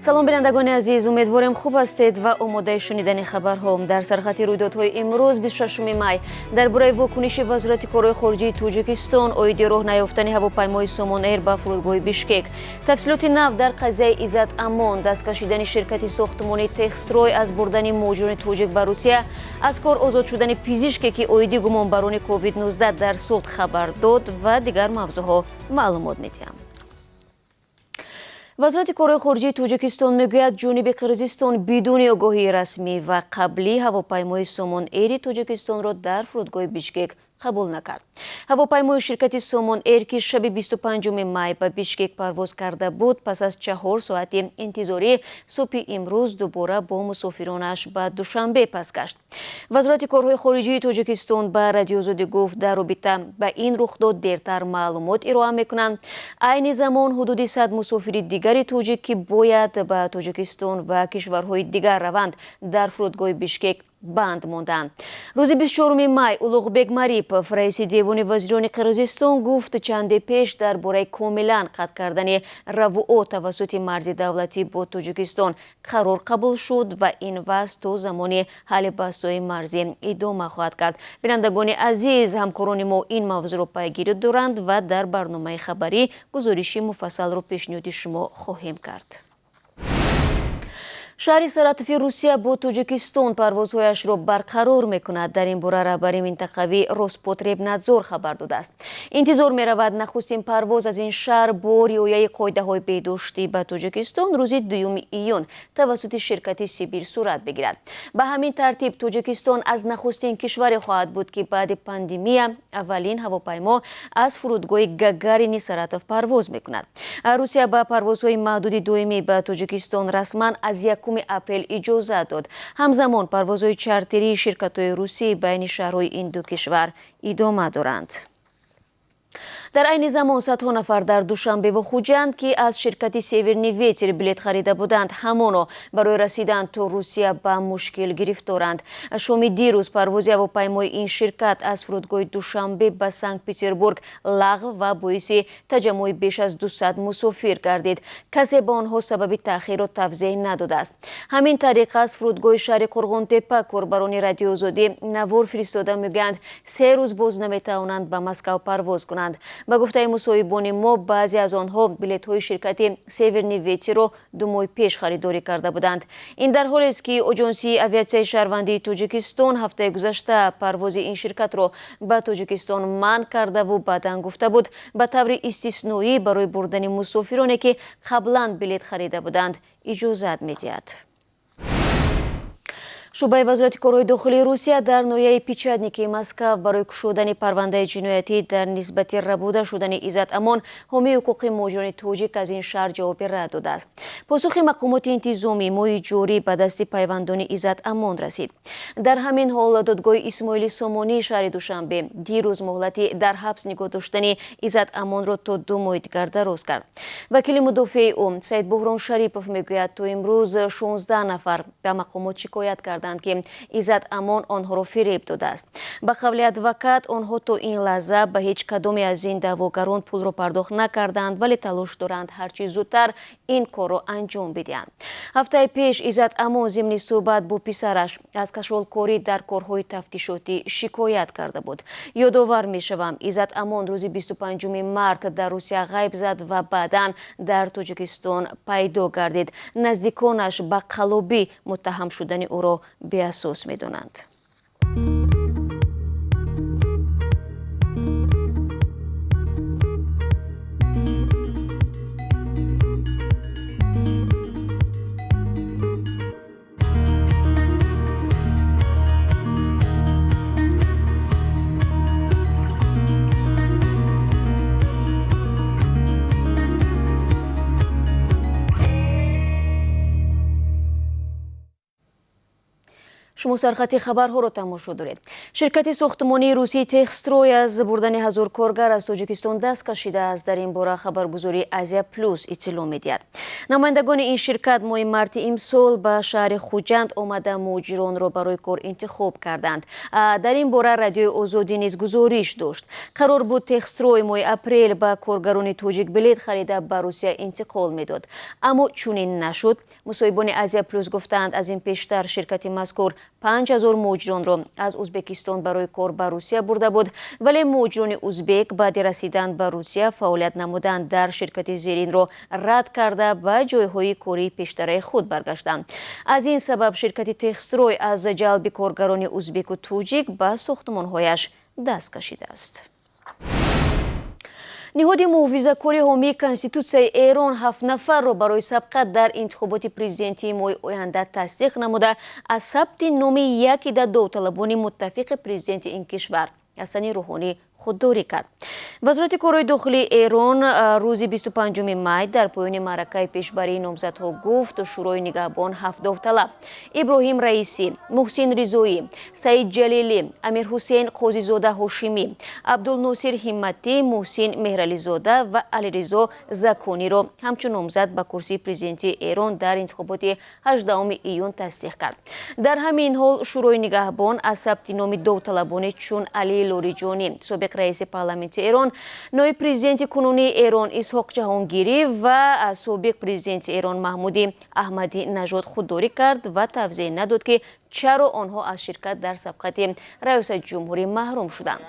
Салом, бинандагони азиз, умедворем, хуб ҳастед ва омодаи шунидани хабарҳо. Дар сархати рӯйдодҳои имрӯз, 26 май, дар бораи вокуниши Вазорати корҳои хориҷии Тоҷикистон оиди роҳ наёфтани ҳавопаймои Сомон Эйр ба фурудгоҳи Бишкек, тафсилоти нав дар қазияи Иззат Амон, даст кашидани ширкати сохтмонии Техстрой аз бурдани муҳоҷирони тоҷик ба Русия, аз кор озод шудани пизишке, ки оиди гумонбарони COVID-19 дар суд хабар дод, ва дигар мавзӯъҳо маълумот медиҳам. Вазорати корҳои хориҷии Тоҷикистон мегӯяд, ҷониби Қирғизистон бидуни огоҳии расмӣ ва қаблӣ ҳавопаймои Сомон Эйри Тоҷикистонро дар фурудгоҳи Бишкек қабул накард. Ҳавопаймои ширкати Сомон Эйр, ки шаби 25 май ба Бишкек парвоз карда буд, пас аз 4 соати интизорӣ субҳи имрӯз дубора бо мусофиронаш ба Душанбе пас гашт. Вазорати корҳои хориҷии Тоҷикистон ба Радиоозодӣ гуфт, дар робита ба ин рухдод дертар маълумот ироа мекунанд. Айни замон ҳудуди 100 мусофири дигари тоҷик, ки бояд ба Тоҷикистон ва кишварҳои дигар раванд, дар фурудгоҳи Бишкек банд монданд. Рӯзи 24 май Улуғбек Марипов, раиси Девони вазирони Қирғизистон, гуфт, чанде пеш дар бораи комилан қатъ кардани равуо тавассути марзи давлатӣ бо Тоҷикистон қарор қабул шуд ва ин вазъ то замони ҳалли баҳсҳои марзӣ идома хоҳад кард. Бинандагони азиз, ҳамкорони мо ин мавзӯъро пайгирӣ доранд ва дар барномаи хабарӣ гузориши муфассалро пешниҳоди шумо хоҳем кард. Шаҳри Саратови Русия бо Тоҷикистон парвозҳояшро барқарор мекунад. Дар ин бора раҳбари минтақавии Роспотребнадзор хабар додааст. Интизор меравад, нахустин парвоз аз ин шаҳр бо риояи қоидаҳои беҳдоштӣ ба Тоҷикистон рӯзи 2 июн тавассути ширкати Сибир сурат бигирад. Ба ҳамин тартиб, Тоҷикистон аз нахустин кишваре хоҳад буд, ки баъди пандемия аввалин ҳавопаймо аз фурудгоҳи Гагарини Саратов парвоз мекунад. Русия ба парвозҳои маҳдуди доимӣ ба Тоҷикистон расман аз 1 апрел иҷозат дод. Ҳамзамон парвозҳои чартерии ширкатҳои русӣ байни шаҳрҳои ин ду кишвар идома доранд. Дар айни замон садҳо нафар дар Душанбеву Хуҷанд, ки аз ширкати Северный ветер билет харида буданд, ҳамоно барои расидан то Русия ба мушкил гирифторанд. Шоми дирӯз парвози ҳавопаймои ин ширкат аз фурудгоҳи Душанбе ба Санкт Петербург лағв ва боиси таҷаммуи беш аз 200 мусофир гардид. Касе ба онҳо сабаби таъхирро тавзеҳ надодааст. Ҳамин тариқ, аз фурудгоҳи шаҳри Қурғонтеппа корбарони Радиоозодӣ навор фиристода мегӯянд, 3 рӯз боз наметавонанд ба Москав парвоз кунанд. Ба гуфтаи мусоҳибони мо, баъзе аз онҳо билетҳои ширкати Северный ветер ро 2 моҳ пеш харидорӣ карда буданд. Ин дар ҳолест, ки Оҷонсии авиатсияи шаҳрвандии Тоҷикистон ҳафтаи гузашта парвози ин ширкатро ба Тоҷикистон манъ кардаву баъдан гуфта буд, ба таври истисноӣ барои бурдани мусофироне, ки қаблан билет харида буданд, иҷозат медиҳад. Шӯъбаи Вазорати корҳои дохилии Русия дар ноҳияи Печатники Москав барои кушодани парвандаи ҷиноятӣ дар нисбати рабуда шудани Иззат Амон, ҳомии ҳуқуқи муҳоҷирони тоҷик аз ин шаҳр, ҷавоби рад додааст. Посухи мақомоти интизомӣ моҳи ҷорӣ ба дасти пайвандони Иззат Амон расид. Дар ҳамин ҳол, додгоҳи Исмоили Сомонии шаҳри Душанбе дирӯз муҳлати дар ҳабс нигоҳ доштани Иззат Амонро то 2 моҳи дигар дароз кард. Вакили мудофеи ӯ Саидбуҳрон Шарипов мегӯяд, то имрӯз 16 нафар ба мақомот шикоят карданд, ки Иззат Амон онҳоро фиреб додааст. Ба қавли адвокат, онҳо то ин лаҳза ба ҳеҷ кадоме аз ин даъвогарон пулро пардохт накарданд, вале талош доранд ҳарчи зудтар ин корро анҷом бидиҳанд. Ҳафтаи пеш Иззат Амон зимни суҳбат бо писараш аз кашолкорӣ дар корҳои тафтишотӣ шикоят карда буд. Ёдовар мешавам, Иззат Амон рӯзи 25 март дар Русия ғайб зад ва баъдан дар Тоҷикистон пайдо гардид. Наздиконаш ба қаллобӣ муттаҳам шудани ӯро беасос медонанд. Шумо сархати хабарҳоро тамошо доред. Ширкати сохтмонии русии Техстрой аз бурдани 1000 коргар аз Тоҷикистон даст кашидааст. Дар ин бора хабаргузории Азия Плюс иттилоъ медиҳад. Намояндагони ин ширкат моҳи марти имсол ба шаҳри Хуҷанд омада, муҳоҷиронро барои кор интихоб карданд. Дар ин бора Радиои Озодӣ низ гузориш дошт. Қарор буд, Техстрой моҳи апрел ба коргарони тоҷик билет харида, ба Русия интиқол медод, аммо чунин нашуд. Мусоҳибони Азия Плюс гуфтаанд, аз ин пештар ширкати мазкур 5000 муҳоҷиронро аз Ӯзбекистон барои кор ба Русия бурда буд, вале муҳоҷирони узбек баъди расидан ба Русия фаъолият намудан дар ширкати зеринро рад карда, ба ҷойҳои кории пештараи худ баргаштанд. Аз ин сабаб ширкати Техстрой аз ҷалби коргарони узбеку тоҷик ба сохтмонҳояш даст кашидааст. Ниҳоди муҳофизакори ҳомии Конститутсияи Эрон ҳафт нафарро барои сабқат дар интихоботи президентии моҳи оянда тасдиқ намуда, аз сабти номи якида довталабони муттафиқи президенти ин кишвар Ҳасани Рӯҳонӣ худдорӣ кард. Вазорати корҳои дохилии Эрон рӯзи 25 май дар поёни маъракаи пешбарии номзадҳо гуфт, Шӯрои нигаҳбон ҳафт довталаб: Иброҳим Раисӣ, Муҳсин Ризоӣ, Саид Ҷалилӣ, Амирҳусейн Қозизода Ҳошимӣ, Абдулносир Ҳимматӣ, Муҳсин Меҳрализода ва Алиризо Закониро ҳамчун номзад ба курсии президентии Эрон дар интихоботи 18 июн тасдиқ кард. Дар ҳамин ҳол Шӯрои нигаҳбон аз сабти номи довталабоне чун Али Лориҷонӣ, собиқ раиси парламенти Эрон, ноиб президенти кунунии Эрон Исҳоқ Ҷаҳонгирӣ ва собиқ президенти Эрон Маҳмуди Аҳмадӣ Нажод худдорӣ кард ва тавзеҳ надод, ки чаро онҳо аз ширкат дар сабқати раёсати ҷумҳурӣ маҳрум шуданд.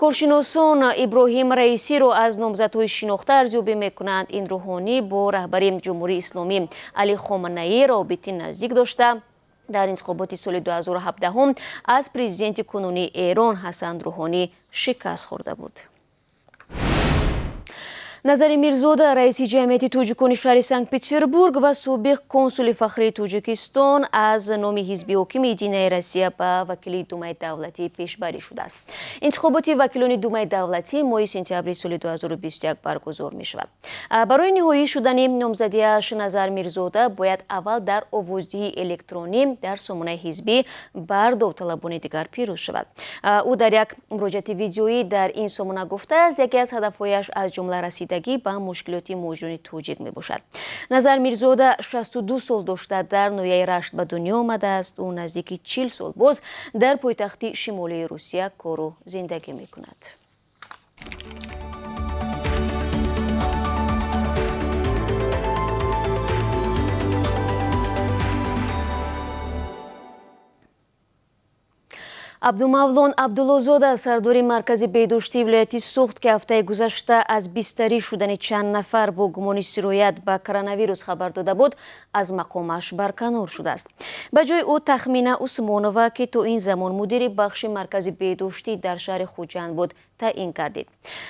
Коршиносон Иброҳим Раисиро аз номзадҳои шинохта арзёбӣ мекунанд. Ин рӯҳонӣ бо раҳбари Ҷумҳурии Исломӣ Али Хоманаӣ робити наздик дошта, дар интихоботи соли 2017 аз президенти кунунии Эрон Ҳасан Рӯҳонӣ шикаст хӯрда буд. Назари Мирзода, раиси ҷамъияти тоҷикони шаҳри Санкт Петербург ва собиқ консули фахрии Тоҷикистон, аз номи ҳизби ҳокими Единая Россия ба вакилии Думаи давлатӣ пешбарӣ шудааст. Интихоботи вакилони Думаи давлатӣ моҳи сентябри соли 2021 баргузор мешавад. Барои ниҳоӣ шудани номзадиаш Назар Мирзода бояд аввал дар овоздиҳии электронӣ дар сомонаи ҳизбӣ бар довталабони дигар пирӯз шавад. Ӯ дар як муроҷиати видеоӣ дар ин сомона гуфтааст, яке аз ҳадафҳояш аз ҷумла расидагӣ ба мушкилоти муҳоҷирони тоҷик мебошад. Назар Мирзода 62 сол дошта, дар ноҳияи Рашт ба дунё омадааст. Ӯ наздики 40 сол боз дар пойтахти шимолии Русия кору зиндагӣ мекунад. Абдумавлон Абдуллозода, сардори маркази беҳдоштии вилояти Суғд, ки ҳафтаи гузашта аз бистарӣ шудани чанд нафар бо гумони сироят ба коронавирус хабар дода буд, аз мақомаш барканор шудааст. Ба ҷои ӯ Тахмина Усмонова, ки то ин замон мудири бахши маркази беҳдоштӣ дар шаҳри Хуҷанд буд, таъин гардид.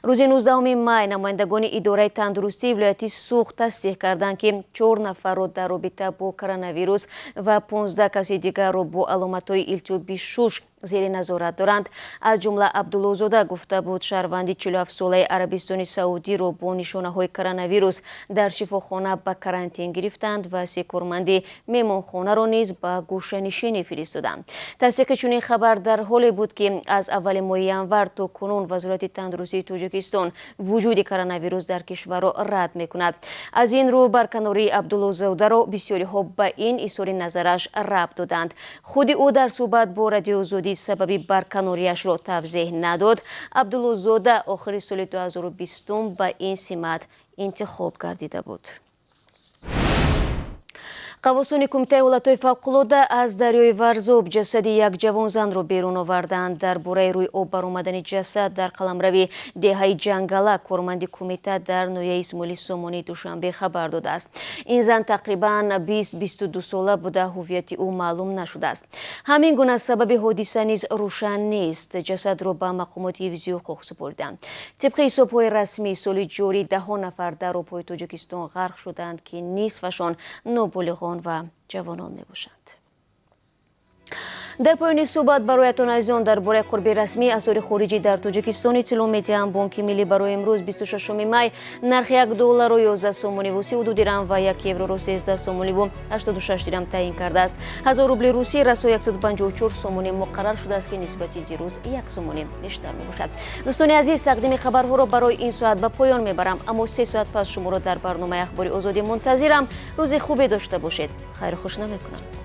Рӯзи 19 май намояндагони идораи тандурустии вилояти Суғд тасдиқ карданд, ки чор нафарро дар робита бо коронавирус ва 15 каси дигарро бо аломатҳои илтиҳоби шуш зери назорат доранд. Аз ҷумла Абдуллозода гуфта буд, шаҳрванди 47-солаи Арабистони Саудиро бо нишонаҳои коронавирус дар шифохона ба карантин гирифтанд ва се корманди меҳмонхонаро низ ба гӯшанишинӣ фиристоданд. Тасдиқи чунин хабар дар ҳоле буд, ки аз аввали моҳи январ то кунун Вазорати тандурустии Тоҷикистон вуҷуди коронавирус дар кишварро рад мекунад. Аз ин рӯ барканории Абдуллозодаро бисёриҳо ба ин изҳори назараш рабт доданд. Худи ӯ дар суҳбат бо Радиои Озодӣ сабаби барканориашро тавзеҳ надод. Абдуллозода охири соли 2020 ба ин симат интихоб гардида буд. Ғаввосони Кумитаи ҳолатҳои фавқулода аз дарёи Варзоб ҷасади як ҷавонзанро берун оварданд. Дар бораи рӯи об баромадани ҷасад дар қаламрави деҳаи Ҷангала корманди кумита дар ноҳияи Исмоили Сомонии Душанбе хабар додааст. Ин зан тақрибан 20-22 сола буда, ҳуввияти ӯ маълум нашудааст. Ҳамин гуна сабаби ҳодиса низ рӯшан нест. Ҷасадро ба мақомоти ҳифзи ҳуқуқ супориданд. Тибқи ҳисобҳои расмӣ, соли ҷорӣ даҳҳо нафар дар обҳои Тоҷикистон ғарқ шуданд, ки нисфашон ноболиғон ва ҷавонон мебошанд. Дар поёни суҳбат бароятон, азизон, дар бораи қурби расмии асъори хориҷӣ дар Тоҷикистон иттилоъ медиҳам. Бонки Миллӣ барои имрӯз, 26 май, нархи 1 долларро 11 сомониву 32 дирам ва 1 евроро 13 сомониву 86 дирам таъин кардааст. 1000 рубли русӣ расо 154 сомонӣ муқаррар шудааст, ки нисбати дирӯз 1 сомонӣ бештар мебошад. Дӯстони азиз, тақдими хабарҳоро барои ин соат ба поён мебарам, аммо 3 соат пас шуморо дар барномаи Ахбори Озодӣ мунтазирам. Рӯзи хубе дошта бошед. Хайру хуш намекунам.